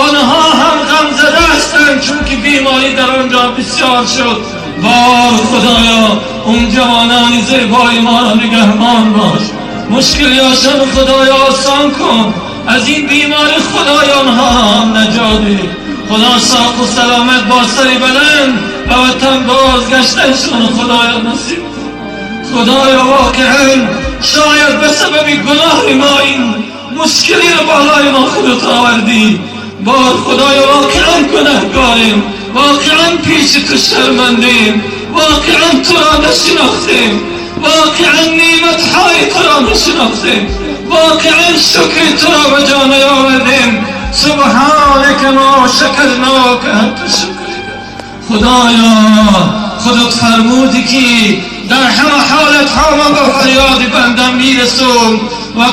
Онҳо ҳам ғамзада ҳастанд, чунки беморӣ дар он ҷо бисёр шуд. Бор Худоё, он ҷавонони зебои моро нигаҳбон бош. Мушкилиҳошон Худоё осон кун. Аз ин беморӣ Худоё онҳоро ҳам наҷот деҳ. Худо соғу саломат бо сари баланд ба ватан бозгаштаншон Худоё насиб кун. Худоё, воқеан шояд ба сабаби гуноҳи мо ин мушкилиро болои мо худат овардӣ. Бор Худоё, воқеан гунаҳкорем, воқеан пеши ту шармандем, воқеан туро нашинохтем, воқеан неъматҳои туро нашинохтем, воқеан шукри туро ба ҷо наёвардем. Субҳанака мо шакарнока ҳаққа шукрика. Худоё, худат фармудӣ, ки дар ҳама ҳолатҳо ман ба фарёди бандам мерасум ва